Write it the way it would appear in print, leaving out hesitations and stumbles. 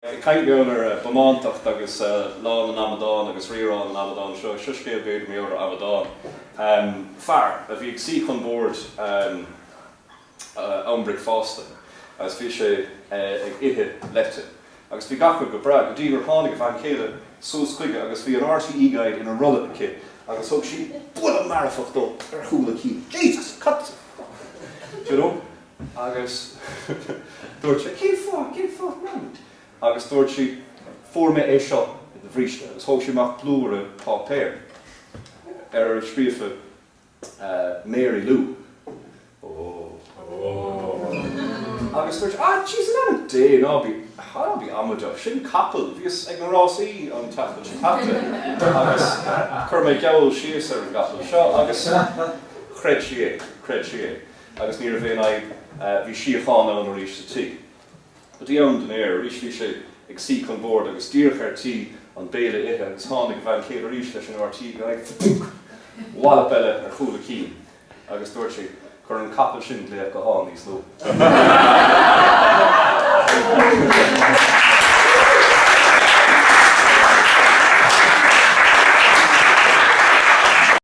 Ag caint mar gheall ar bhomántacht agus Lá na nAmadán agus Rírá na nAmadán seo, seo scéal b'fhéidir mar gheall ar amadán. Fear a bhí ag suí chun boird am bricfeasta agus bhí sé ag ithe leite agus bhí gach rud go breá go dtí gur tháinig a bhean chéile suas chuige agus bhí an RTÉ Guide ina rolla aici agus thug sí buille marfach dó ar chúl a cinn. Jesus! Cad sa Do you know? Agus dúirt sé, Cén fáth, cén fáth man? Agus dúirt sí, Fuair mé é seo i do bhríste. Agus thóg sí amach blúire páipéir ar a raibh scríofa Mary Lou. Ó. Agus dúirt sé, Ah, jeez, in ainm Dé, ná bí, ná bí amaideach, sin capall, bhíos ag na rásaí an tseachtain seo caite agus chuir mé geall síos ar an gcapall seo agus chreid sí é, chreid sí é. Agus ní raibh aon fhadhb, bhí síocháin ann arís sa tigh. Go dtí am dinnéir, arís bhí sé ag suí chun boird agus díreach ar tí an béile a ithe agus tháinig a bhean chéile arís leis an RTÉ Guide, wallop eile ar chúl a cinn agus dúirt sí, Cuir an capall sin glaoch gutháin níos luaithe.